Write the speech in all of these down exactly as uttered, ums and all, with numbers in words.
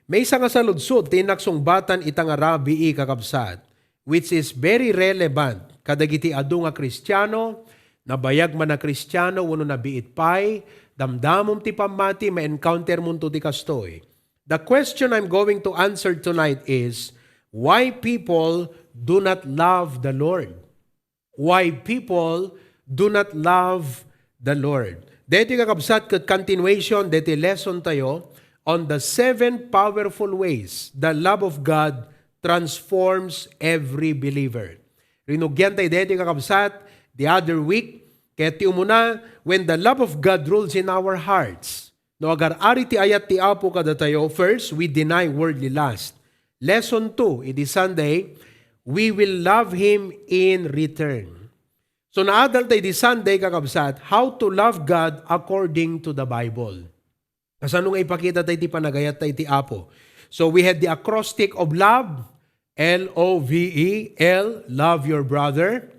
Maysa nga saludsod ti innak sungbatan ita nga rabii, kakabsat, which is very relevant kadagiti adu nga Kristiano, nabayag man a Kristiano wenno nabiit pay, damdamom ti pammati, ma-encounter monto ti kastoy. The question I'm going to answer tonight is, why people do not love the Lord? Why people do not love the Lord? Deti, kakabsat, ket continuation deti lesson tayo on the seven powerful ways the love of God transforms every believer. Rinugian tayo deti, kakabsat, the other week, ket ti umuna, when the love of God rules in our hearts, no agar-ari ti ayat ti Apo kadatayo, first, we deny worldly lust. Lesson two, idi Sunday, we will love Him in return. So, naadal tayo idi Sunday, kakabsat, how to love God according to the Bible. Kasano nga ipakita tayo ti panagayat tayo ti Apo? So, we had the acrostic of love, L O V E, L, love your brother.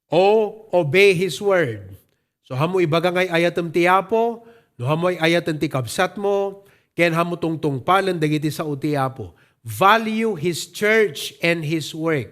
O, obey His word. So, ammo ibaga nga ay-ayatem ti Apo, no ammo ay-ayaten ti kabsatmo, ken ammo tungtungpalen dagiti sao ti Apo. Value His church and His work.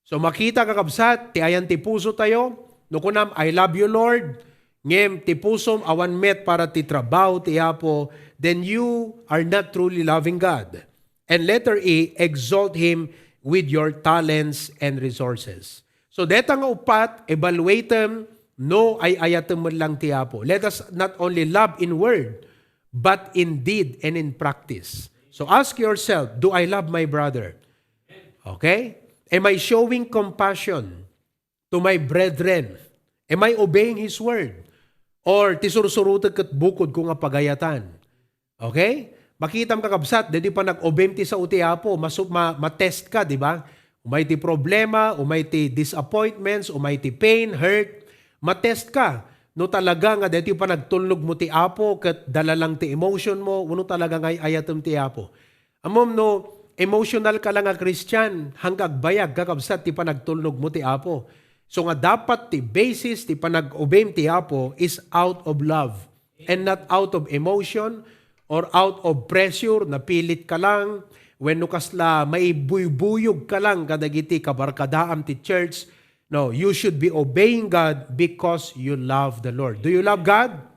So, makita, kakabsat, ti ayan ti puso tayo. No kunam, "I love you, Lord," ngem ti pusom awan met para ti trabaho ti Apo, then you are not truly loving God. And letter E, exalt Him with your talents and resources. So, deta nga uppat, evaluatem no ay-ayatem met lang ti Apo. Let us not only love in word, but in deed and in practice. So, ask yourself, "Do I love my brother?" Okay? Am I showing compassion to my brethren? Am I obeying His word? Or ti sursurotek ket bukodko nga pagayatan? Okay? Makitam, kakabsat, daytoy panag-obeyem ti sao ti Apo, masu-, ma-, matest ka, di ba? Umay ti problema, umay ti disappointments, umay ti pain, hurt, matest ka. No talaga nga daytoy panagtulnog mo ti Apo, ket dala lang ti emotion mo, wenno talaga nga ay-ayatem ti Apo. Ammom no emotional ka lang a Christian, hangka agbayag, kakabsat, ti panagtulnog mo ti Apo. So nga dapat ti basis ti panag-obeyem ti Apo is out of love and not out of emotion or out of pressure, napilit ka lang, wenno kasla maibuybuyog ka lang kadagiti kabarkadaam ti church. No, you should be obeying God because you love the Lord. Do you love God?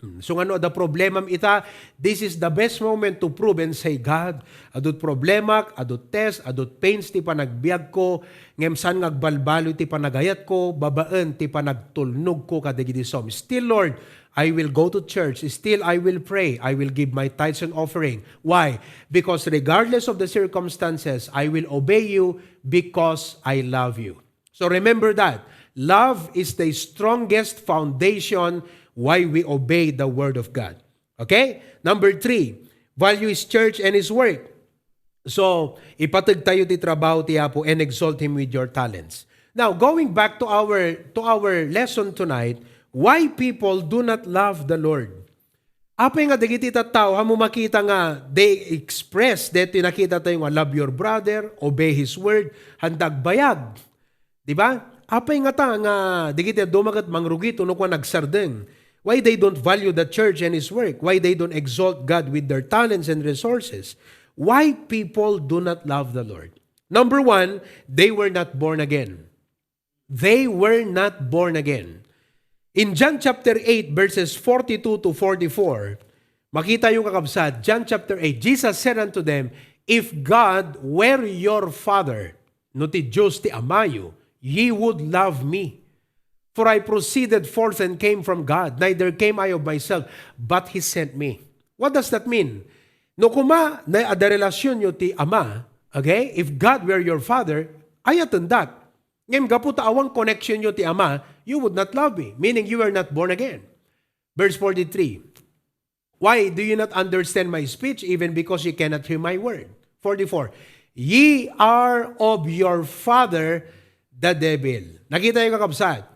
Hmm, so nga no adda problemam ita, this is the best moment to prove and say, "God, adut problemak, adut test, adut pains ti panagbiagko, ngem saan nga agbalbaliw ti panagayatko, babaen ti panagtulnogko kadagiti som. Still, Lord, I will go to church. Still, I will pray. I will give my tithes and offering." Why? Because regardless of the circumstances, I will obey you because I love you. So remember that. Love is the strongest foundation why we obey the word of God. Okay? Number three, value His church and His work. So, ipateg tayo ti trabaho ti Apo and exalt Him with your talents. Now, going back to our, to our lesson tonight, why people do not love the Lord? Apay nga dagiti tattao, ammo makita nga they express, deti nakita tayo nga love your brother, obey his word, handa agbayag. Di ba? Apay ngata nga dagiti dadduma ket mangrugit wenno kua agsardeng? Why they don't value the church and his work? Why they don't exalt God with their talents and resources? Why people do not love the Lord? Number one, they were not born again. They were not born again. In John chapter eight, verses forty-two to forty-four, makita tayo, kakabsat, John chapter eight, Jesus said unto them, "If God were your Father," no ti Dios ti Amayo, "ye would love me. For I proceeded forth and came from God, neither came I of myself, but He sent me." What does that mean? No koma, naay-ada relasyonyo ti Ama, okay? If God were your Father, ayaten that. Ngem gapu ta awan connectionyo ti Ama, you would not love me, meaning you were not born again. Verse forty-three, "Why do you not understand my speech, even because you cannot hear my word?" Forty-four, "Ye are of your father, the devil." Nakita tayo, kakabsat.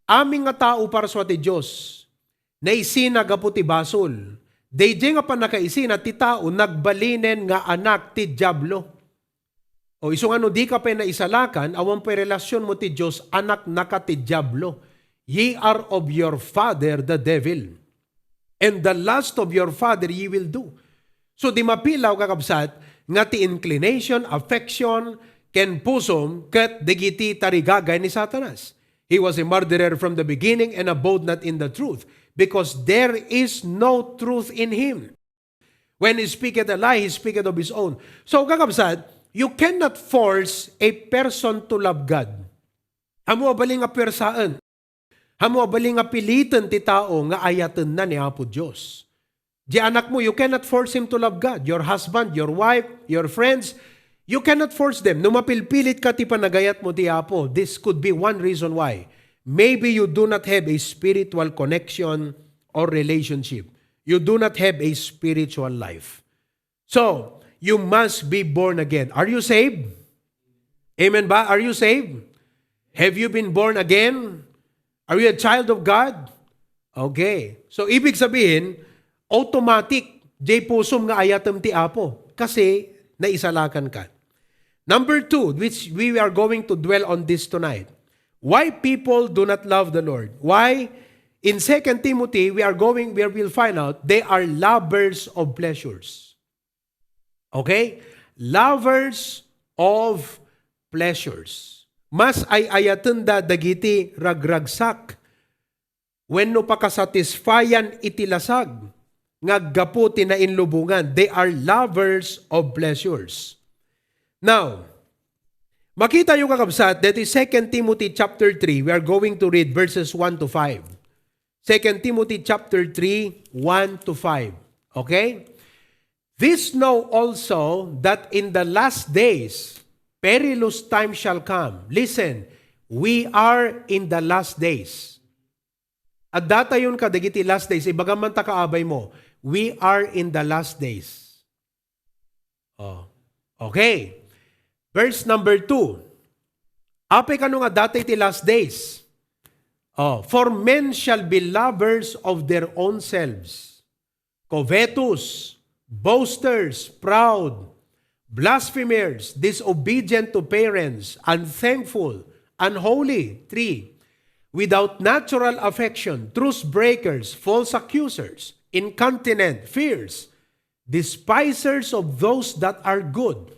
Amin nga tao parsua ti Dios, naisina gapu ti basol. Daydiay nga pannakaisina ti tao, nagbalinen nga anak ti Diablo. O isu nga no dika pay naisalakan, awan pay relasyonmo ti Dios, anaknaka ti Diablo. "Ye are of your father, the devil. And the lust of your father ye will do." So, di mapilaw, kakabsat, nga ti inclination, affection, ken pusom, ket dagiti tarigagay ni Satanas. He was a murderer from the beginning and abode not in the truth, because there is no truth in him. When he speaketh a lie, he speaketh of his own. So, kakabsat, you cannot force a person to love God. Amo a bali nga puwersaen. Amo a bali nga piliten ti tao nga ayatenna ni Apo Dios. Di anakmo, you cannot force him to love God. Your husband, your wife, your friends, you cannot force them. No mapilpilit ka ti panagayat mo ti Apo, this could be one reason why. Maybe you do not have a spiritual connection or relationship. You do not have a spiritual life. So, you must be born again. Are you saved? Amen ba? Are you saved? Have you been born again? Are you a child of God? Okay. So, ibig sabihin, automatic, jay pusom nga ayatem ti Apo. Kasi, naisalakan ka. Number two, which we are going to dwell on this tonight. Why people do not love the Lord? Why? In Second Timothy, we are going, we will find out, they are lovers of pleasures. Okay? Lovers of pleasures. Mas ay-ayatenda dagiti ragragsak wenno pakasatisfayan iti lasag nga aggapu ti nainlubongan. They are lovers of pleasures. Now, makita yo, kakabsat, that is Second Timothy chapter three. We are going to read verses one to five. Second Timothy chapter three, one to five. Okay? This know also that in the last days, perilous times shall come. Listen, we are in the last days. Addatayon kadagiti last days, ibagam man ta kaabay mo, we are in the last days. Oh. Okay. Verse number two. Apay kano nga data iti last days? Oh, for men shall be lovers of their own selves, covetous, boasters, proud, blasphemers, disobedient to parents, unthankful, unholy. Three, without natural affection, truce breakers, false accusers, incontinent, fierce, despisers of those that are good,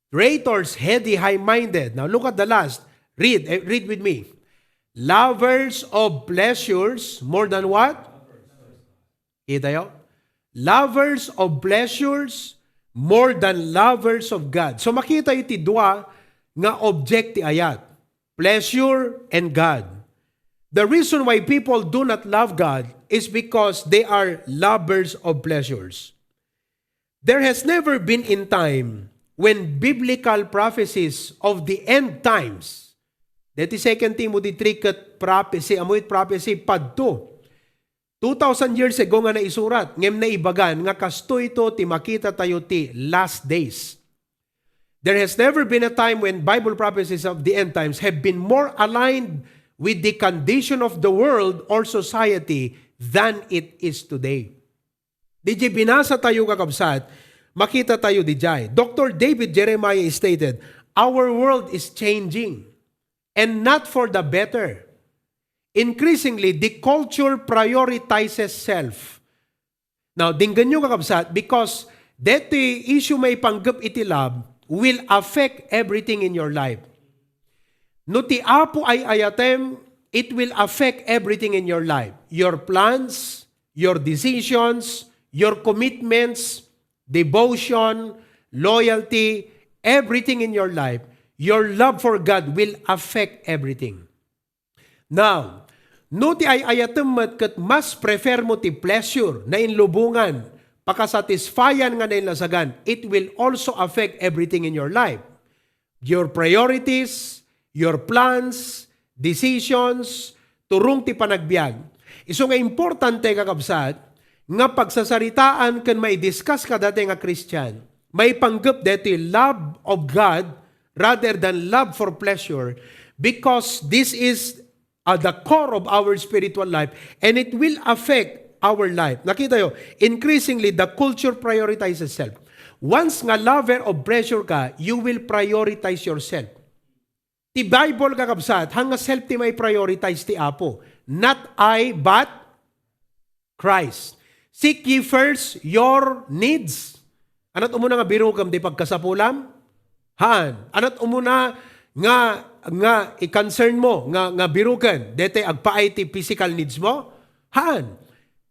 traitors, heady, high-minded. Now look at the last. Read, eh, read with me. Lovers of pleasures more than what? Kita yo? Lovers of pleasures more than lovers of God. So makita yo ti dua nga object ti ayat. Pleasure and God. The reason why people do not love God is because they are lovers of pleasures. There has never been in time when biblical prophecies of the end times, that is Second Timothy three ket prophecy, amuit prophecy padto two thousand years ago nga naisurat, ngem naibagan nga kastoy to ti makita tayo ti last days. There has never been a time when Bible prophecies of the end times have been more aligned with the condition of the world or society than it is today. Didiay binasa tayo, kakabsat, makita tayo didiay. Doctor David Jeremiah stated, "Our world is changing, and not for the better. Increasingly, the culture prioritizes self." Now, denggen yo, kakabsat, because deti issue maipanggep iti love will affect everything in your life. No ti Apo ay-ayatem, it will affect everything in your life. Your plans, your decisions, your commitments, devotion, loyalty, everything in your life, your love for God will affect everything. Now, no ti ay-ayatem met ket mas prefer mo ti pleasure, nainlubongan, pakasatisfayan nga nainlasagan, it will also affect everything in your life. Your priorities, your plans, decisions, turong ti panagbiag. Isu nga importante, kakabsat, nga pagsasaritaan ken maidiscuss kadatayo nga Christian, maipanggep daytoy love of God rather than love for pleasure, because this is at the core of our spiritual life, and it will affect our life. Nakita yo, increasingly, the culture prioritizes self. Once nga lover of pleasure ka, you will prioritize yourself. Ti Bible, kakabsat, hanga self ti may prioritize ti Apo. Not I, but Christ. Seek ye first your needs. Anat umuna nga birukem ti pagkasapulam? Haan. Anat umuna nga, nga i-concern mo, nga, nga biruken, dete agpaay ti physical needs mo? Haan.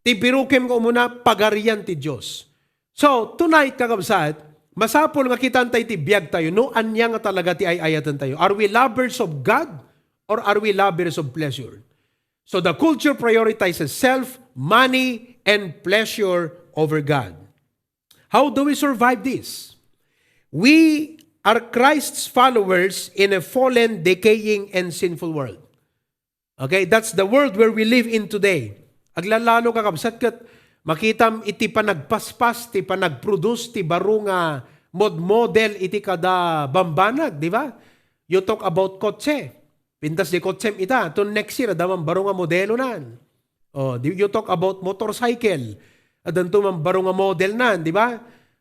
Ti birukem nga umuna, pagarian ti Dios. So, tonight, kakabsat, masapul nga kitan tayo ti biag tayo, no ania nga talaga ti ay-ayaten tayo. Are we lovers of God or are we lovers of pleasure? So the culture prioritizes self, money, and pleasure over God. How do we survive this? We are Christ's followers in a fallen, decaying, and sinful world. Okay, that's the world where we live in today. Aglalalo, kakabsat, ket makitam iti panagpaspas, ti panagproduce, ti baro nga mod-model iti kada bambanag, di ba? You talk about kotse. Pintas di kotsem ita, to next year, adda man baro nga modelonan. Oh, di, you talk about motorcycle. Addanto man baro nga modelnan, di ba?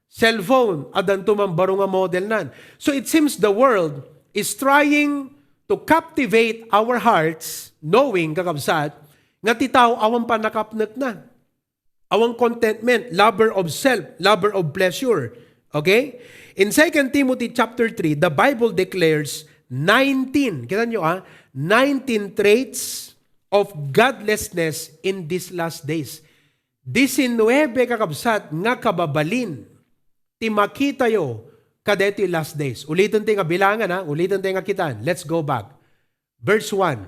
Cellphone, addanto man baro nga modelnan. So it seems the world is trying to captivate our hearts, knowing, kakabsat, nga ti tao awan pannakapnekna. Awan contentment, lover of self, lover of pleasure. Okay? In Second Timothy chapter three, the Bible declares nineteen, kita nyo, ah, nineteen traits of godlessness in these last days. Diecinuebe, kakabsat, nga kababalin ti makitayo kadaytoy last days. Uliten ti nga bilangan, ha? Uliten ti nga kitan. Let's go back. Verse one.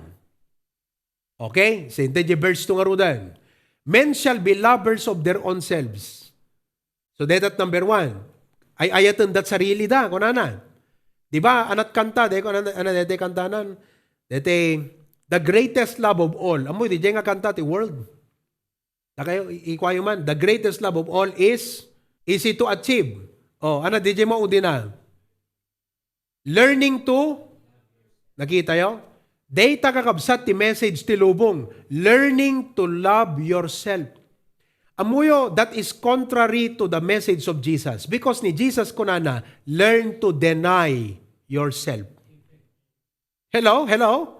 Okay? Sinte di verse two nga ruden. Men shall be lovers of their own selves. So, daytat number one. Ay-ayaten dat sarili da, kunana. Di ba? Anat kanta, de, kunana, ana, dete kantanan. Dete, the greatest love of all. Amoy, di nga kanta ti world. Nakayo, i-, ikuayo man, the greatest love of all is easy to achieve. Oh, ana, di mo udina. Learning to, nakita yo? Data, kakabsat, ti message ti lubong. Learning to love yourself. Amuyo, that is contrary to the message of Jesus. Because ni Jesus kunana, learn to deny yourself. Hello? Hello?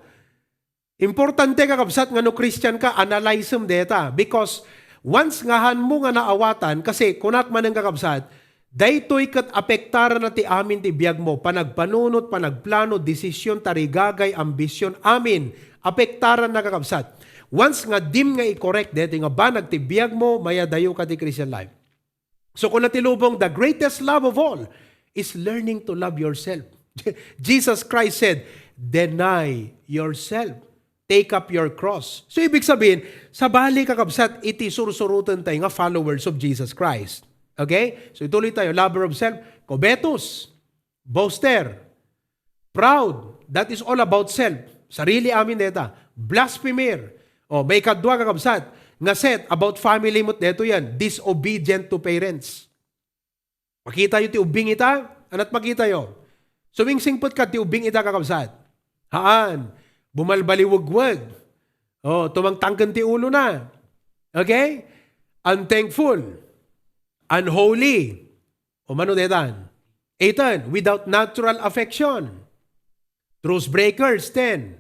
Importante, kakabsat, nga no Christian ka, analyzem deta. Because once nga hanmo nga naawatan, kasi kunak manen, kakabsat, daytoy ket apektaranna ti amin ti biag mo, panagpanunot, panagplano, desisyon, tarigagay, ambisyon, amin. Apektaranna, kakabsat. Once nga dim nga i-correct daytoy nga banag ti biag mo, mayadayo ka ti Christian life. So, kuna ti lubong, the greatest love of all is learning to love yourself. Jesus Christ said, "Deny yourself. Take up your cross." So, ibig sabihin, sabali, kakabsat, iti sursuroten tayo nga followers of Jesus Christ. Okay? So, ituloy tayo. Lover of self, covetous, boaster, proud, that is all about self. Sarili amin deta. Blasphemer. O, maikadua, kakabsat, nga set about family met detoy, disobedient to parents. Makita yo ti ubbing ita? Anat makita yo? Sumingsingpet kad ti ubbing ita, kakabsat. Haan. Bumalbaliwegweg. O, tumangtangken ti ulona. Okay? Unthankful. Unholy. O, mano detan? Eighteen, without natural affection. Truce breakers, ten.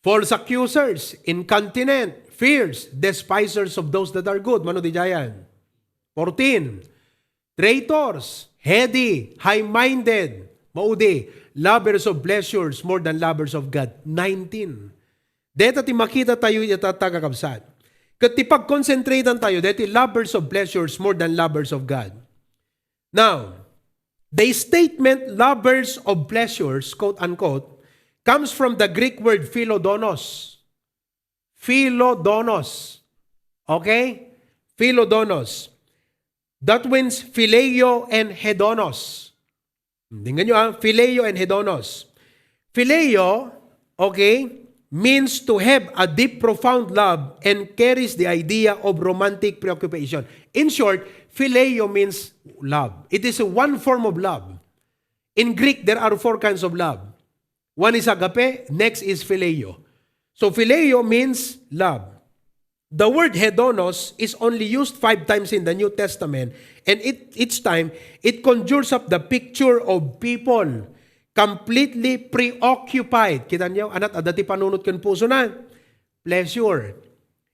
False accusers, incontinent, fierce, despisers of those that are good. Mano diay ayan? Fourteen, traitors, heady, high-minded, maudi, lovers of pleasures more than lovers of God. Nineteen. Deta ti makita tayo ita, kakabsat. Ket ti pagkonsentratan tayo, deti lovers of pleasures more than lovers of God. Now, the statement lovers of pleasures, quote unquote, comes from the Greek word philodonos. Philodonos. Okay? Philodonos. That means phileo and hedonos. Tingnan nyo, ah, phileo and hedonos. Phileo, okay, means to have a deep, profound love and carries the idea of romantic preoccupation. In short, phileo means love. It is one form of love. In Greek, there are four kinds of love. One is agape, next is phileo. So phileo means love. The word hedonos is only used five times in the New Testament, and it, each time, it conjures up the picture of people completely preoccupied. Kita niyo, anat, adda ti panunot ken pusona. Pleasure.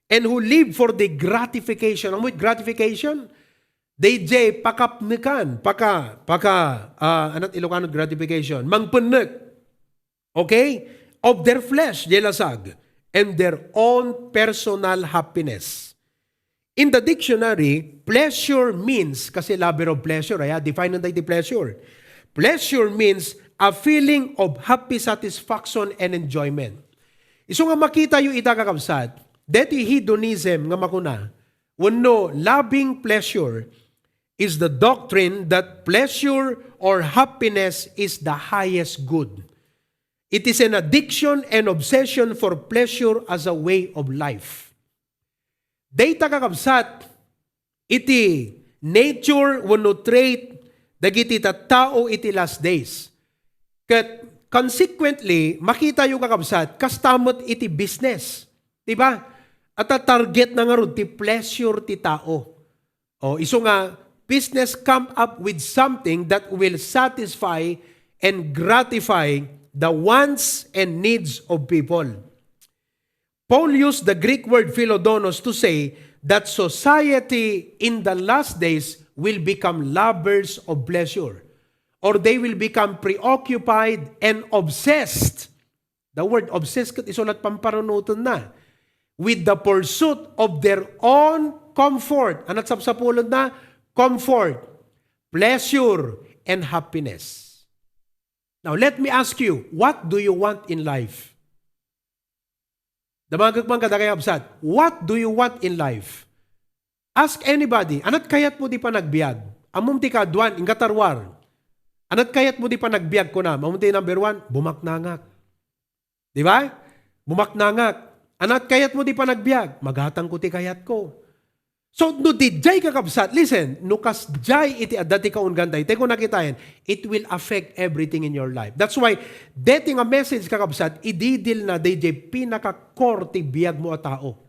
And who live for the gratification. Amoy gratification? D J, pakapnekan, paka, paka, ah, anat Ilocano gratification, mangpennek. Okay? Of their flesh, jay lasag, and their own personal happiness. In the dictionary, pleasure means, kasi lover of pleasure, aya, define na tayo ti pleasure. Pleasure means a feeling of happy satisfaction and enjoyment. Isu nga makita yu ita, kakabsat, deti hedonism nga makuna, wenno loving pleasure is the doctrine that pleasure or happiness is the highest good. It is an addiction and obsession for pleasure as a way of life. Dayta, kakabsat, iti nature wenno trait dagiti tattao iti last days. Ket consequently, makitayo, kakabsat, kasta met iti business. Di ba? At a target na ngarud ti pleasure ti tao. O, isu nga, business come up with something that will satisfy and gratify the wants and needs of people. Paul used the Greek word philodonos to say that society in the last days will become lovers of pleasure, or they will become preoccupied and obsessed. The word obsessed ket isu lat pamparunotenna, with the pursuit of their own comfort. Anat sapsapulen na? Comfort, pleasure, and happiness. Now, let me ask you, what do you want in life? Damagek man kadakayo, kabsat, what do you want in life? Ask anybody, anat kayat mo di panagbiag? Ammom ti kaaduan, ingka tarwar. Anat kayat mo di panagbiag, kunam? Ammom ti number one, bumaknangak. Di ba? Bumaknangak. Anat kayat mo di panagbiag? Magatang ko ti kayat ko. So, no didiay, kakabsat, listen, no kasdiay iti adda ti kaunggan tayo, tay ko nakitayan, it will affect everything in your life. That's why, deti nga message, kakabsat, ididil na didiay pinaka-core ti biag mo a tao.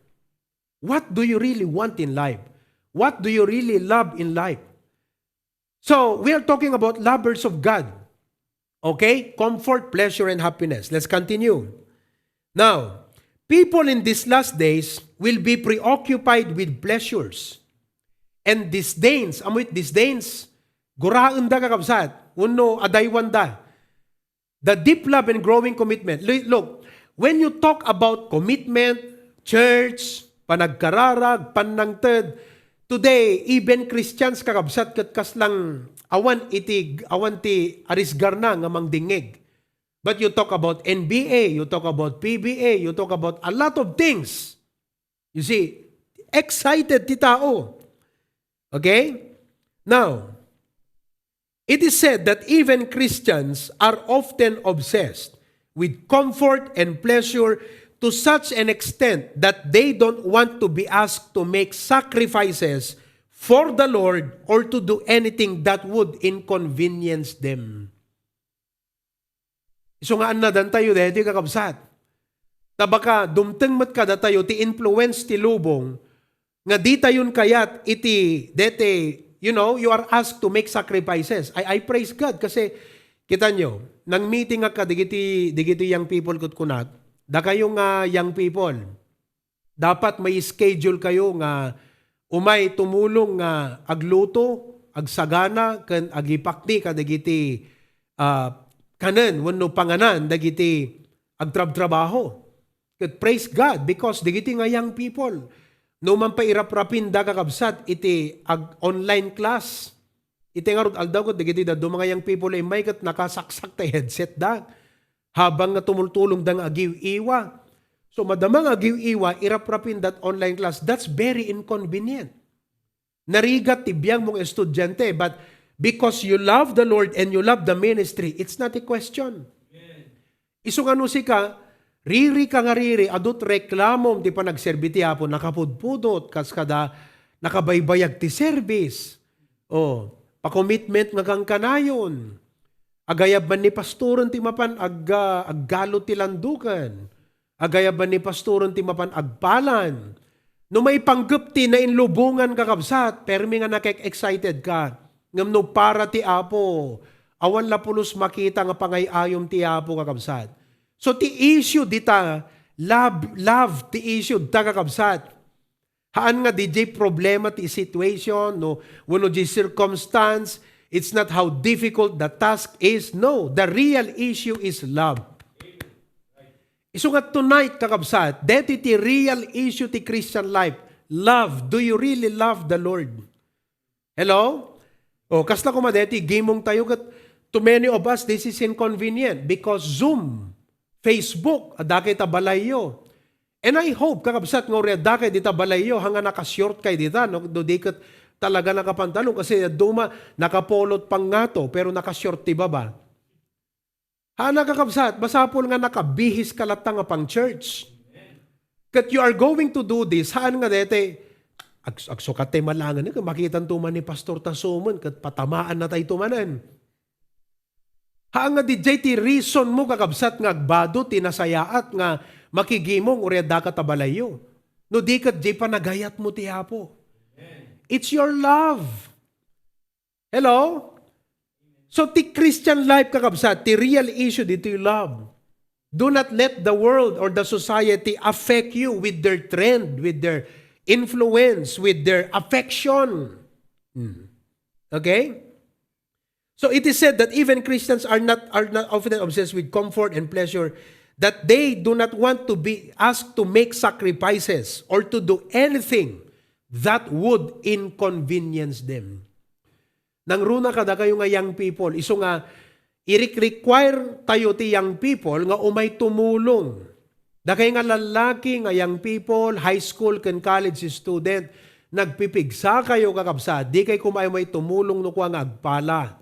What do you really want in life? What do you really love in life? So, we are talking about lovers of God. Okay? Comfort, pleasure, and happiness. Let's continue. Now, people in these last days will be preoccupied with pleasures and disdains. Amoy disdains? Guraenda, kakabsat. Wenno adaywanda. The deep love and growing commitment. Li-, look, when you talk about commitment, church, panagkararag, pannangted, today, even Christians, kakabsat, ket kaslang awan iti, awan ti arisgarna nga mangdingngeg. But you talk about N B A, you talk about P B A, you talk about a lot of things. You see, excited ti tao. Okay? Now, it is said that even Christians are often obsessed with comfort and pleasure to such an extent that they don't want to be asked to make sacrifices for the Lord or to do anything that would inconvenience them. Isu nga annadantayo daytoy, kakabsat. Ta baka dumteng met kadatayo ti influence ti lubong nga ditayon kayat iti dete, you know, you are asked to make sacrifices. I, I praise God kasi, kitanyo, nangmeeting a kadagiti, dagiti young people ket kunak, dakayo nga young people, dapat may schedule kayo nga umay tumulong nga agluto, agsagana, ken agipakni kadagiti, ah, kanen wenno panganan dagiti agtrabtrabaho. Ket praise God, because dagiti nga young people, no man pay iraprapinda, kakabsat, iti ag-online class. Iti ngarud aldaw ket dagiti dadduma nga young people immay ket nakasaksak ti headset da habang nga tumultulongda nga agiw-iwa. So, madama nga agiw-iwa, iraprapin that online class, that's very inconvenient. Narigat ti biag mo nga estudiante, but because you love the Lord and you love the ministry, it's not a question. Isu nga no sika, riri ka nga riri, adut reklamom ti panagserbi ti Apo, nakapudpudot, kas kada nakabaybayag ti service. O, pa-commitment nga kankanayon. Agayab man ni pastoren ti mapan ag-, ah, aggalot ti landuken. Agayab man ni pastoren ti mapan agpalan. No maipanggep ti nainlubongan, kakabsat, permi nga nakek-excited ka. Ngem no para ti Apo, awan la pulos makita nga pangay-ayom ti Apo, kakabsat. So ti issue dita, love, love ti issue ta, kakabsat. Haan nga diay problema ti situation, no, wenno diay circumstance, it's not how difficult the task is. No, the real issue is love. Isu nga tonight, kakabsat, daytoy ti real issue ti Christian life. Love. Do you really love the Lord? Hello? O, kasla koma daytoy gimong tayo ket to many of us, this is inconvenient because Zoom, Facebook, adda kay ta balayyo. And I hope, kakabsat, nga uray adda kay dita balayyo, haan nga naka-short kay dita, no? No di ket talaga nakapantalon, kasi adu man, nakapolot pang ngato, pero naka-short ti baba. Haan nga, kakabsat, masapul nga nakabihis ka latta nga pang-church. Ket you are going to do this, haan nga daytoy, ag-, agsukat tay malangen, ket makitan to man ni Pastor ta sumen, ket patamaan na tay to manen. Haan nga diay ti reason mo, kakabsat, nga agbado ti nasayaat nga makigimong uray adda ka ta balayyo. No di ket diay panagayat mo ti Apo. It's your love. Hello? So, ti Christian life, kakabsat, ti real issue ditoy love. Do not let the world or the society affect you with their trend, with their influence, with their affection. Hmm. Okay? So it is said that even Christians are not, are not often obsessed with comfort and pleasure, that they do not want to be asked to make sacrifices or to do anything that would inconvenience them. Nangruna kadakayo nga young people, isu nga i-require tayo ti young people nga umay tumulong. Dakay nga lallaki nga young people, high school ken college student, nagpipigsa kayo, kakabsat, di kay koma umay tumulong no kua nga agpala.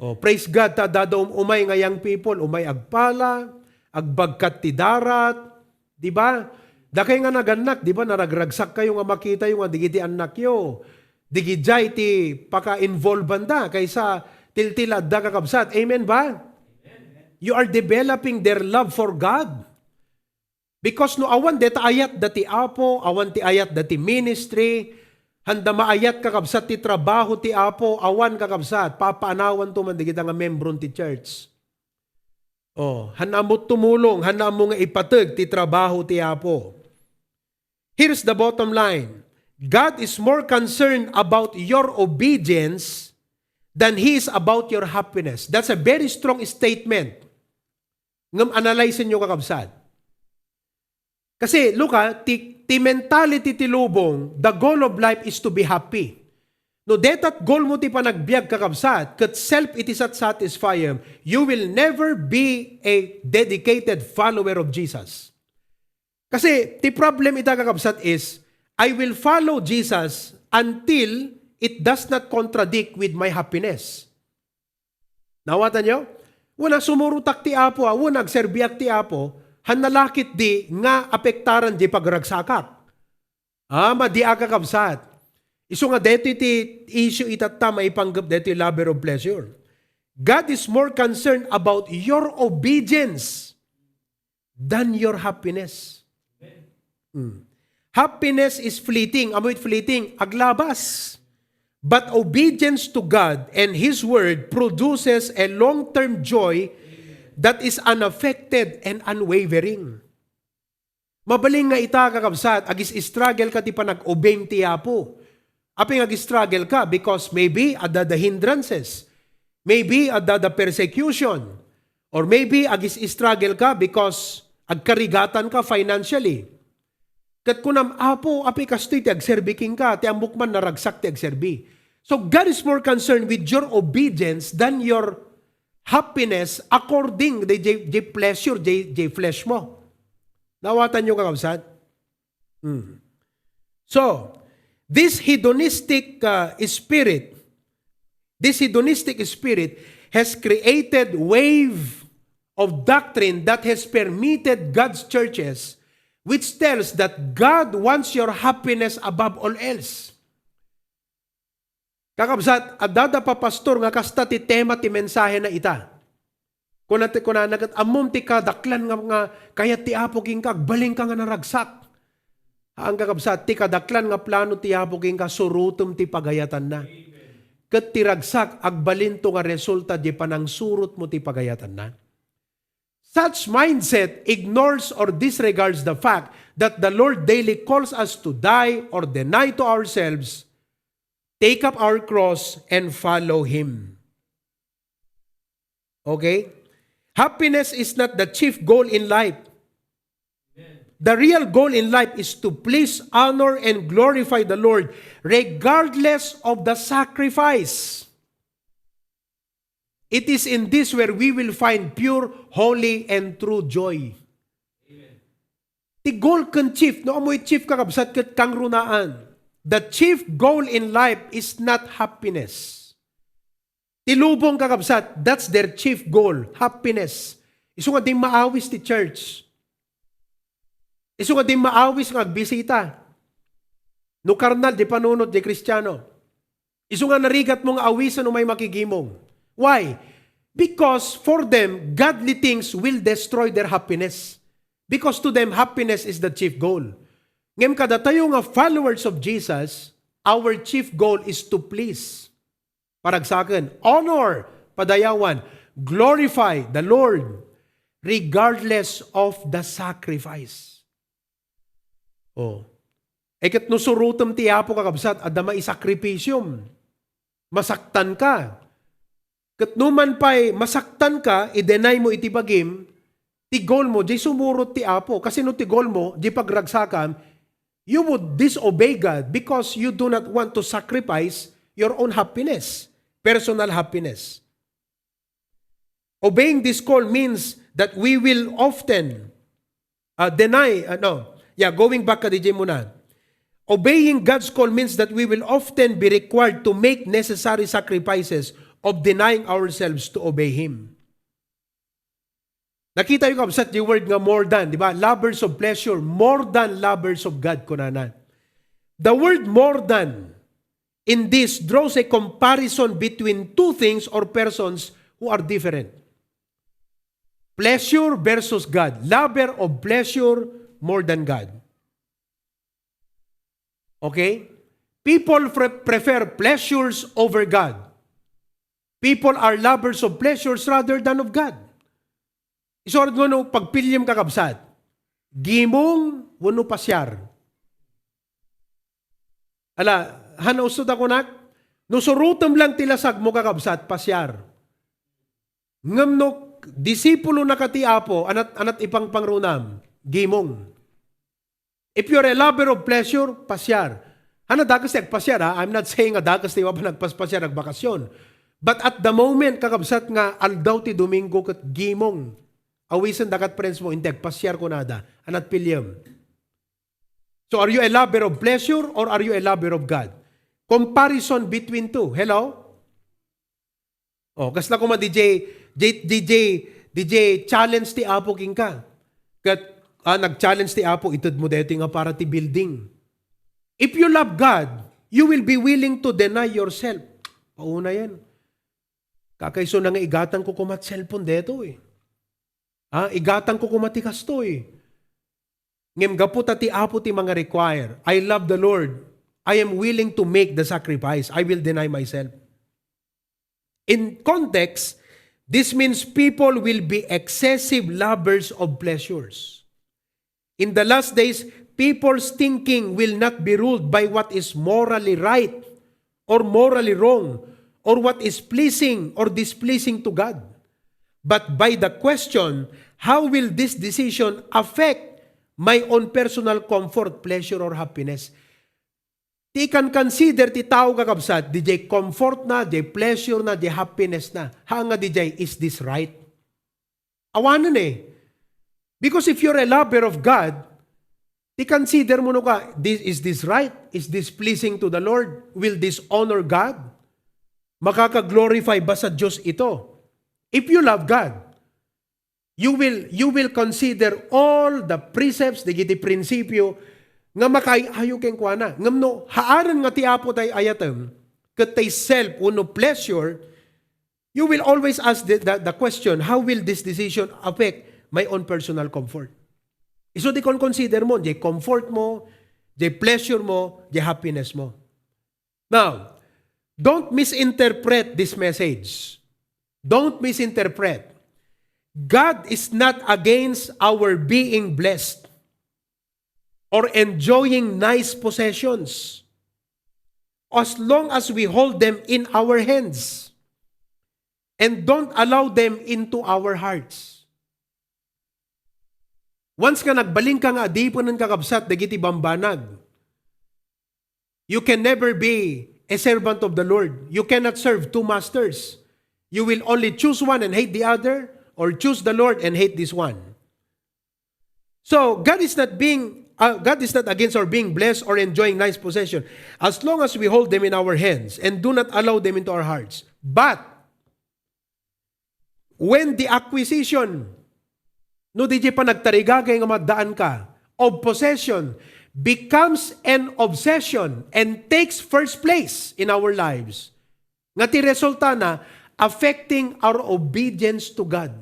Oh, praise God, ta dada um-, umay nga young people, umay agpala, agbagkat ti darat, di ba? Dakay nga nagannak, di ba, naragragsak kayo nga makita yo nga digiti annakyo, digidiay ti paka-involvanda kaysa tiltila adda, kakabsat. Amen ba? You are developing their love for God. Because no awan deta ayat da ti Apo, awan ti ayat da ti ministry, handa maayat, kakabsat, ti trabaho ti Apo, awan, kakabsat, papaanawan to man digita nga membron ti church. Oh, haan ammo tumulong, haan ammo nga ipateg ti trabaho ti Apo. Here's the bottom line. God is more concerned about your obedience than He is about your happiness. That's a very strong statement. Ngem analyze-en yo, kakabsat. Kasi, look ha, ti, ti mentality ti lubong, the goal of life is to be happy. No, detat goal mo ti panagbiag, kakabsat, ket self iti sat-, satisfy, you will never be a dedicated follower of Jesus. Kasi, ti problem ita, kakabsat, is, I will follow Jesus until it does not contradict with my happiness. Nawatanyo? Wen a, sumurotak ti Apo, a, wen a, agserbiak ti Apo, haan a la ketdi nga apektaran diay pagragsakak. Ah, madi a, kakabsat. Isu nga daytoy ti issue itatta maipanggep daytoy lover of pleasure. God is more concerned about your obedience than your happiness. Hmm. Happiness is fleeting. Amoy fleeting, aglabas. But obedience to God and His Word produces a long-term joy that is unaffected and unwavering. Mabalin nga ita, kakabsat, agis-struggle ka ti panag-obey ti Apo. Apay nga ag-struggle ka? Because maybe adda da hindrances. Maybe adda da persecution. Or maybe agis-struggle ka because agkarigatan ka financially. Ket kunam, "Apo, apay kastoy ti agserbi kenka, ti ammok man naragsak ti agserbi." So God is more concerned with your obedience than your happiness according the, the, the pleasure, the, the flesh mo. Nawatanyo, kakabsat? Hmm. So, this hedonistic, uh, spirit, this hedonistic spirit has created wave of doctrine that has permeated God's churches, which tells that God wants your happiness above all else. Kakabsat, adda da papastor nga kasta ti tema ti mensahena ita. Kuna ti, kunana ket, "Ammom ti kadaklan nga, nga kayat ti Apo kenka, agbalinka nga naragsak." Haan, kakabsat, ti kadaklan nga plano ti Apo kenka, surotem ti pagayatanna. Ket ti ragsak, agbalinto nga resulta diay panangsurotmo ti pagayatanna. Such mindset ignores or disregards the fact that the Lord daily calls us to die or deny to ourselves, take up our cross, and follow Him. Okay? Happiness is not the chief goal in life. The real goal in life is to please, honor, and glorify the Lord regardless of the sacrifice. It is in this where we will find pure, holy, and true joy. Ti goal ken chief, no, ammoy chief, kakabsat, ket kangrunaan. The chief goal in life is not happiness. Ti lubong, kakabsat, that's their chief goal, happiness. Isu nga dimmaawis ti church. Isu nga dimmaawis nga agbisita. No karnal, di panunot, di Kristiano. Isu nga narigatmo nga awisen umay makigimong. Why? Because for them, godly things will destroy their happiness. Because to them, happiness is the chief goal. Ngem kadatayo nga followers of Jesus, our chief goal is to please. Paragsaken, honor, padayawan, glorify the Lord regardless of the sacrifice. Oh. E ket no surotem ti Apo, kakabsat, adda maisakripisyom. Masaktan ka. Ket no man pay masaktan ka, i-deny mo iti bagim, ti goal mo, di sumurot ti Apo. Kasi no ti goal mo, di pagragsakam, you would disobey God because you do not want to sacrifice your own happiness, personal happiness. Obeying this call means that we will often, uh, deny, uh, no, yeah, going back ka, D J, muna. Obeying God's call means that we will often be required to make necessary sacrifices of denying ourselves to obey Him. Nakita yung, kabsat, yung word nga more than, di ba? Lovers of pleasure, more than lovers of God, kunana. The word more than in this draws a comparison between two things or persons who are different. Pleasure versus God. Lover of pleasure more than God. Okay? People pre- prefer pleasures over God. People are lovers of pleasures rather than of God. Isurat nga no, pagpiliam, kakabsat. Gimong wenno pasiar. Ala, han usod a kunak, no surotem lang ti lasagmo, kakabsat, pasiar. Ngem no disipulo na ka ti Apo, anat, anat ipangpangrunam, gimong. If you're a lover of pleasure, pasiar. Han, dakes ti agpasiar, ha? I'm not saying a dakes ti mapan agpaspasiar, agbakasyon. But at the moment, kakabsat, nga aldaw ti Domingo ket gimong. Awisen da kat friends mo, inti agpasiar kunada. Anat piliem. So are you a lover of pleasure or are you a lover of God? Comparison between two. Hello? Oh, kasla koma D J, D J, D J, D J challenge ti Apo kenka. Ket, ah, nag-challenge ti Apo, ited mo daytoy nga para ti building. If you love God, you will be willing to deny yourself. Pauna yan. Kakaiso na nga igatang ko koma ti cellphone daytoy. Ah, igatang ko koma ti kastoy. Ngem gapu ta ti Apo ti manga-require, I love the Lord. I am willing to make the sacrifice. I will deny myself. In context, this means people will be excessive lovers of pleasures. In the last days, people's thinking will not be ruled by what is morally right or morally wrong or what is pleasing or displeasing to God, but by the question, "How will this decision affect my own personal comfort, pleasure, or happiness?" Ti ikan-consider ti tao, kakabsat, di jay comfort na, di jay pleasure na, di jay happiness na. Haan nga di jay, "Is this right?" Awanen eh. Because if you're a lover of God, ti consider mo no ka, "This, is this right? Is this pleasing to the Lord? Will this honor God?" Makaka-glorify ba sa Diyos ito? If you love God, you will, you will consider all the precepts, dagiti prinsipyo nga makaay-ayo kenkuana. Ngem no, haanen nga ti Apo tay ayatem, ket tay self wenno pleasure, you will always ask the, the, the question, "How will this decision affect my own personal comfort?" Isu ti kon-consider mo, jay comfort mo, jay pleasure mo, jay happiness mo. Now, don't misinterpret this message. Don't misinterpret. God is not against our being blessed or enjoying nice possessions as long as we hold them in our hands and don't allow them into our hearts. Once nga nagbalin ka nga adipen, kakabsat, dagiti bambanag, you can never be a servant of the Lord. You cannot serve two masters. You will only choose one and hate the other, or choose the Lord and hate this one. So, God is not being uh, God is not against our being blessed or enjoying nice possession, as long as we hold them in our hands and do not allow them into our hearts. But when the acquisition, no, di di pa nagtarigagay nga maddaan ka, of possession becomes an obsession and takes first place in our lives, nga ti resultana, affecting our obedience to God.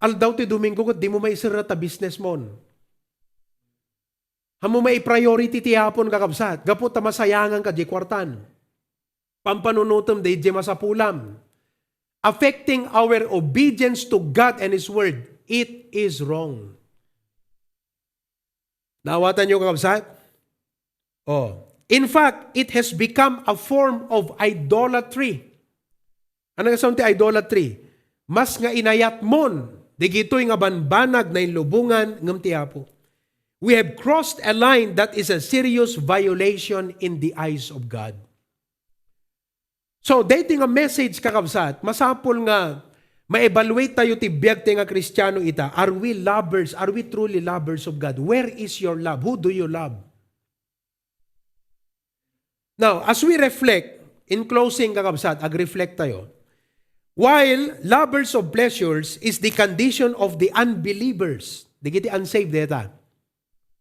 Aldaw ti Domingo ket dimo maiserra ta business mon. Ammo maipriority ti Apon, kakabsat, gapu ta masayangan ka di kuartan. Pampanunutem di di masapulam. Affecting our obedience to God and His Word, it is wrong. Naawatan niyo, kakabsat? Oh. In fact, it has become a form of idolatry. Ano nga ti idolatry? Mas nga inayat mon digitoy nga banbanag nainlubongan ngem ti Apo. We have crossed a line that is a serious violation in the eyes of God. So, daytoy nga message, kakabsat, masapul nga ma-evaluate tayo ti biag tayo nga Kristiano ita. Are we lovers? Are we truly lovers of God? Where is your love? Who do you love? Now, as we reflect, in closing, kakabsat, ag-reflect tayo. While lovers of pleasures is the condition of the unbelievers, dagiti unsaved deta.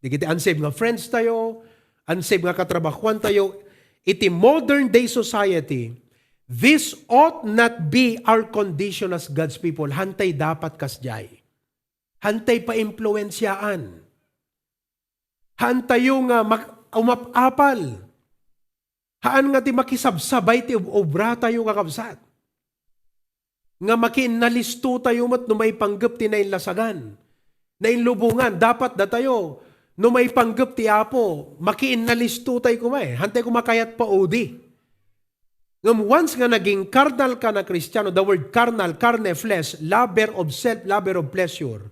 Dagiti unsaved nga friends tayo, unsaved nga katrabahuan tayo, iti modern day society, this ought not be our condition as God's people. Hantay dapat kasdiay. Hantay paimpluensiaan. Haantayo nga mak-, umap-apal. Haan nga ti makisabsabay ti ob-, obra tayo, kakabsat. Nga makiinnalisto tayo met no maipanggep ti nainlasagan. Nainlubongan, dapat datayo, no maipanggep ti Apo, makiinnalisto tayo koma eh. Hantay koma kayat paudi. Ngem once nga naging carnal ka na Kristiano, the word carnal, carne, flesh, lover of self, lover of pleasure,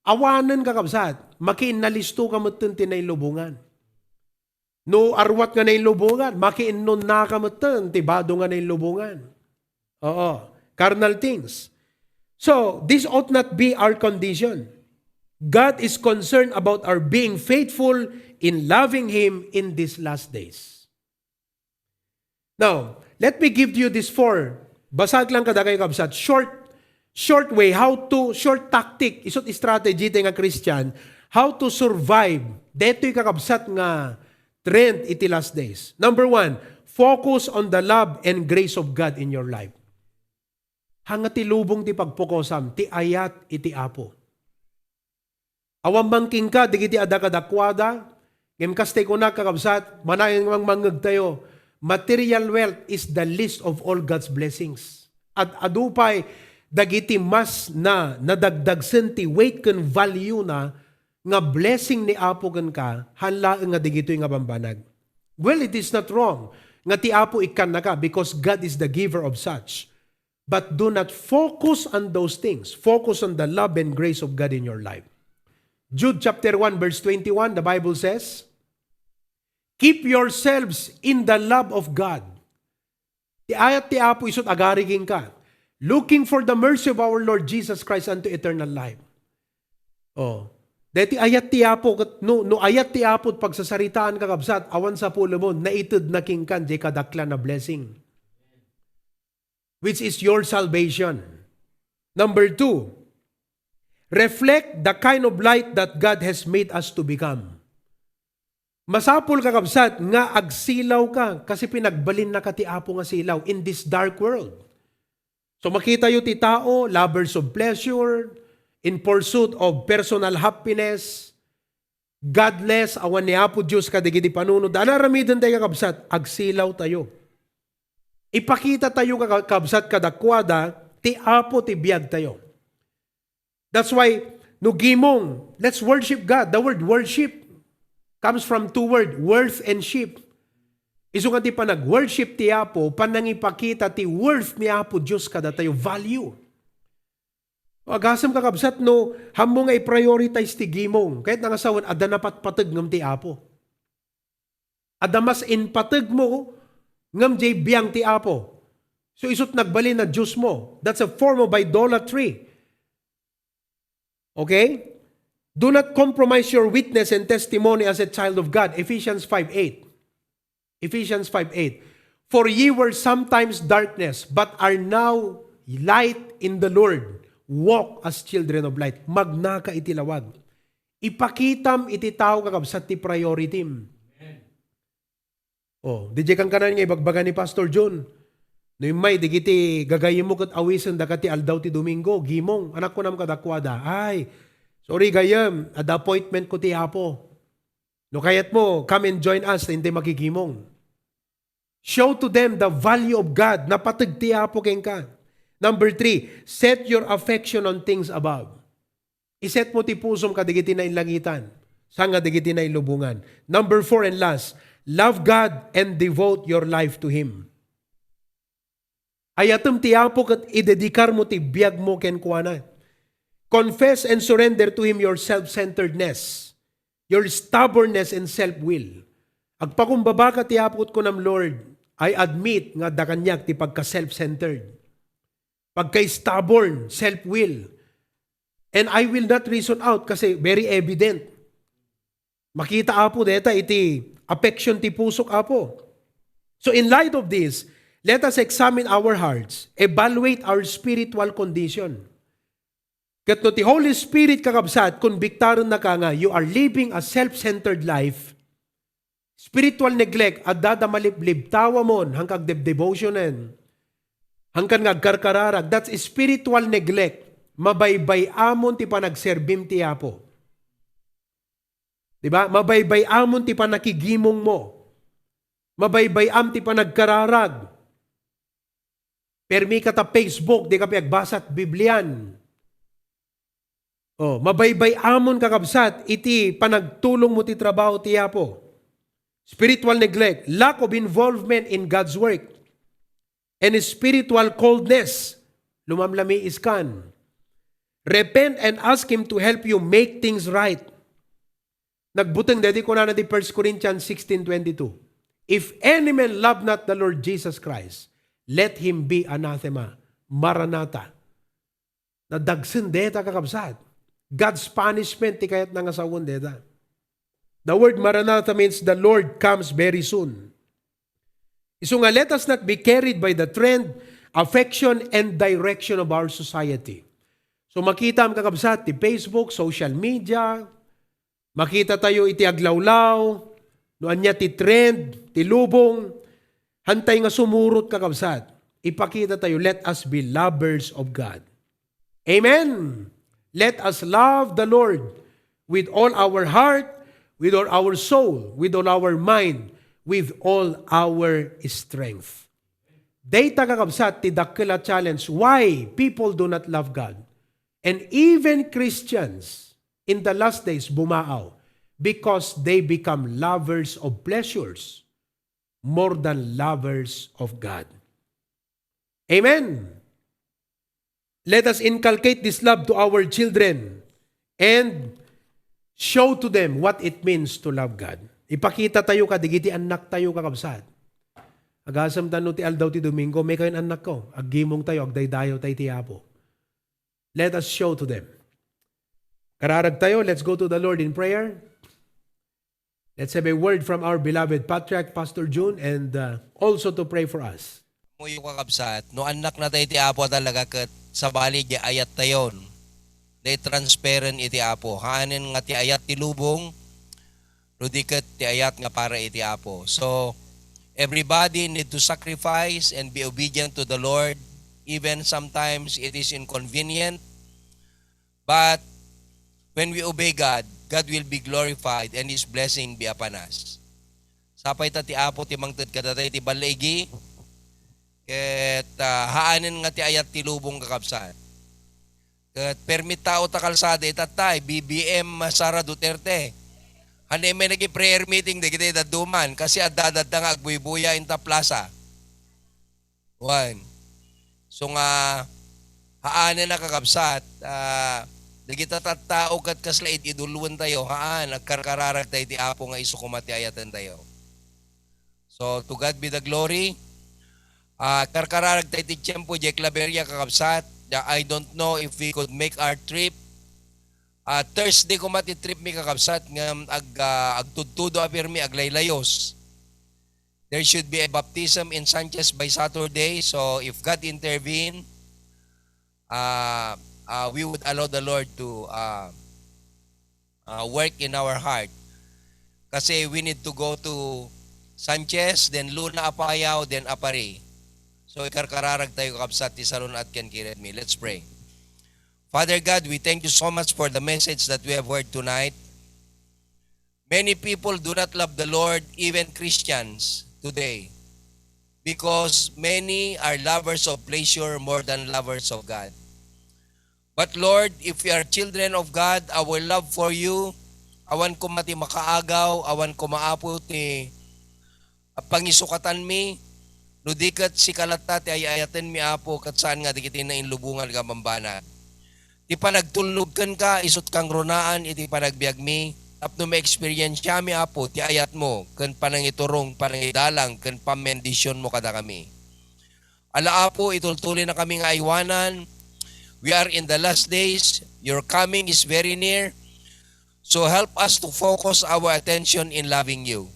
awanen, kakabsat, makiinnalisto ka metten ti nainlubongan. No arwat nga nainlubongan, makiinnonna ka metten ti bado nga nainlubongan. Oo, carnal things. So, this ought not be our condition. God is concerned about our being faithful in loving Him in these last days. Now, let me give you this four. Basag lang kadakayo, kabsat. Short, short way how to, short tactic, isut strategy ti nga Christian, how to survive detoy, kakabsat, nga trend iti last days. Number one, focus on the love and grace of God in your life. Haan nga ti lubong ti pagpokosam, ti ayat iti Apo. Awan man kenka dagiti adda kadakuada, ngem kas ti kunak, kakabsat, manayon nga mangmangngegtayo, material wealth is the least of all God's blessings. Ad-adu pay dagiti mas na nadagdagsen ti weight ken value na nga blessing ni Apo kenka, haan laeng nga digitoy nga bambanag. Well, it is not wrong nga ti Apo ikkannaka because God is the giver of such. But do not focus on those things. Focus on the love and grace of God in your life. Jude chapter one verse twenty-one, the Bible says, "Keep yourselves in the love of God." Ti ayat ti Apo isut agari kenka. "Looking for the mercy of our Lord Jesus Christ unto eternal life." Oh. Deti ayat ti Apo, ket no, no ayat ti Apo pagsasaritaan, kakabsat, awan sapulem, naited na kenka diay kadaklan a blessing, which is your salvation. Number two, reflect the kind of light that God has made us to become. Masapul, kakabsat, nga agsilaw ka kasi pinagbalinnaka ti Apo nga silaw in this dark world. So, makitayo ti tao, lovers of pleasure, in pursuit of personal happiness, godless, awan ni Apo Dios kadagiti panunotda. Ania aramiden tayo, kakabsat? Agsilaw tayo. Ipakita tayo, kaka-, kabsat, kadakuada ti Apo ti biag tayo. That's why, no gimong, let's worship God. The word worship comes from two word, worth and ship. Isu nga ti panag-worship ti Apo, panangipakita ti worth ni Apo Dios kadatayo, value. Agasem, kakabsat, no, hammo nga i-prioritize ti gimong, ket nangasawan, adda napatpateg ngem ti Apo. Adda mas inpategmo ngem jay biang ti Apo. So, isut nagbalin a Dios mo. That's a form of idolatry. Okay? Do not compromise your witness and testimony as a child of God. Ephesians five eight. Ephesians five eight. "For ye were sometimes darkness, but are now light in the Lord. Walk as children of light." Magnaka iti lawag. Ipakitam iti tao, kakabsat, ti priority. Oh, di jay kankanan nga ibagbaga ni Pastor John. No immay, digiti gagayyemmo ket awisen dagiti aldaw ti Domingo, gimong. Anak, kunam kadakuada, "Ay, sorry, gayyem, adda appointment ko ti Apo. No kayatmo, come and join us, ta intay makigimong." Show to them the value of God. Napateg ti Apo kenka. Number three, set your affection on things above. Iset mo ti pusom kadigiti nainlangitan, saan nga dagiti nailubongan. Number four and last, love God and devote your life to Him. Ayatem ti Apo ket idedikar mo ti biag mo kenkuana. Confess and surrender to Him your self-centeredness, your stubbornness and self-will. Agpakumbabaka ti Apo ket kunam, "Lord, I admit nga adda kaniak ti pagka-self-centered, pagka-stubborn, self-will. And I will not reason out kasi very evident." Makita, Apo, deta iti affection ti pusok, Apo. So in light of this, let us examine our hearts, evaluate our spiritual condition. Ket no ti Holy Spirit, kakabsat, konbiktarennaka nga you are living a self-centered life, spiritual neglect, adda da maliblibtawamon, hankag devotionen, hangkan nga agkarkararag, that's spiritual neglect. Mabaybay-amon ti panagserbim ti Apo. Di ba? Mabaybay-amon ti panakigimong mo. Mabaybay-am ti panagkararag. Permi ka ta Facebook, di ka piagbasat Biblian. Oh, mabaybay-amon, kakabsat, iti panagtulong mo ti trabaho ti Apo. Spiritual neglect, lack of involvement in God's work, and spiritual coldness. Lumamlamiiskan. Repent and ask Him to help you make things right. Nagbuteng daydi kunana ti First Corinthians sixteen twenty-two, "If any man love not the Lord Jesus Christ, let him be anathema." Maranatha. Nadagsen deta, kakabsat. God's punishment ti kayatna nga sawen deta. The word Maranatha means the Lord comes very soon. Isu nga, let us not be carried by the trend, affection, and direction of our society. So, makitam, kakabsat, ti Facebook, social media, makita tayo iti aglawlaw, no ania ti trend, ti lubong, hantay nga sumurot, kakabsat. Ipakita tayo, let us be lovers of God. Amen. Let us love the Lord with all our heart, with all our soul, with all our mind, with all our strength. Dayta, kakabsat, ti dakkel a challenge why people do not love God. And even Christians in the last days bumaaw because they become lovers of pleasures more than lovers of God. Amen. Let us inculcate this love to our children and show to them what it means to love God. Ipakita tayo kadigiti annak tayo, kakabsat. Agasem ta no ti aldaw ti Domingo, "May kayon, annakko, aggimong tayo, agdaydayaw tayo ti Apo." Let us show to them. Kararag tayo, let's go to the Lord in prayer. Let's have a word from our beloved Patriarch, Pastor Jun, and, uh, also to pray for us. Muyo, kakabsat, no annak na tayo ti Apo a talaga ket sabali di ayat tayon, di transparent iti Apo. Haanen nga ti ayat ti lubong, no di ket ti ayat nga para iti Apo. So, everybody need to sacrifice and be obedient to the Lord. Even sometimes it is inconvenient, but when we obey God, God will be glorified and His blessing be upon us. Sapay ta ti Apo ti mangted kadatayo ti ballaigi, ket, ah, haanen nga ti ayat ti lubong, kakabsat. Ket permi tao ta kalsada itattay, B B M Sara Duterte. Haan met nagi-prayer meeting dagiti dadduma, kasi adda-adda nga agbuybuya inta plaza. Wen. So nga, haanen a kakabsat, ah, dagita tattao ket kasla id-idulwentayo, haan, agkarkararagta iti Apo nga isu koma ti ayatentayo. So, to God be the glory. Ah, karkararagta iti tiempo, diay Claveria, kakabsat. Da-, I don't know if we could make our trip. Ah, Thursday koma ti trip mi, kakabsat, ngem ag-, ah, agtudtudo a pirmi, aglaylayos. There should be a baptism in Sanchez by Saturday. So, if God intervene, ah, ah, we would allow the Lord to, ah, ah, work in our heart. Kasi we need to go to Sanchez, then Luna, Apayao, then Aparri. So, ikarkararagtayo, kakabsat, ti salun-at ken kiredmi. Let's pray. Father God, we thank you so much for the message that we have heard tonight. Many people do not love the Lord, even Christians today, because many are lovers of pleasure more than lovers of God. But Lord, if we are children of God, our love for you, awan koma ti makaagaw, awan koma, Apo, ti pangisukatanmi, no di ket sika latta ti ay-ayatenmi, Apo, ket saan nga dagiti nainlubongan nga bambanag. Ti panagtulnog kenka, isut' kangrunaan iti panagbiagmi, tapno ma-experiensiami, Apo, ti ayatmo, ken panangiturong, panangidalang, ken pammendisionmo kadakami. Ala, Apo, itultuloynakami nga aywanan. We are in the last days. Your coming is very near. So help us to focus our attention in loving you.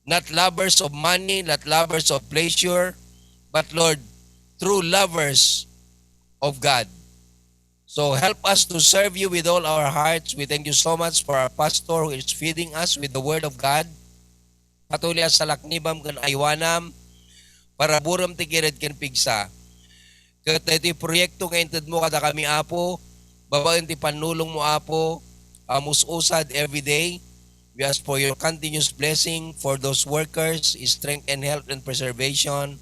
Not lovers of money, not lovers of pleasure, but, Lord, true lovers of God. So help us to serve you with all our hearts. We thank you so much for our pastor who is feeding us with the word of God. Patuloy a salaknibam ken aywanam, paraburem ti kired ken pigsa. Ket daytoy proyekto nga intedmo kadakami, Apo, babaen ti pannulongmo, Apo, a mus-usad every day. We ask for your continuous blessing for those workers, strength and health and preservation.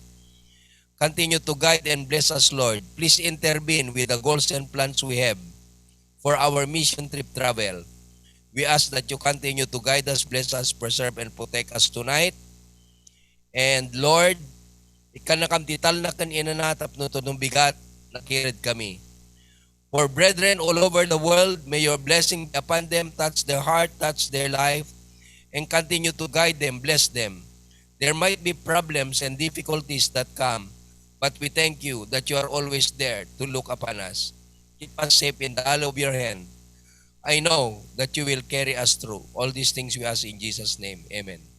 Continue to guide and bless us, Lord. Please intervene with the goals and plans we have for our mission trip travel. We ask that you continue to guide us, bless us, preserve, and protect us tonight. And Lord, ikkannakam ti talna ken inana tapno tudong bigat, nakired kami. For brethren all over the world, may your blessing be upon them, touch their heart, touch their life, and continue to guide them, bless them. There might be problems and difficulties that come, but we thank you that you are always there to look upon us. Keep us safe in the hollow of your hand. I know that you will carry us through. All these things we ask in Jesus' name. Amen.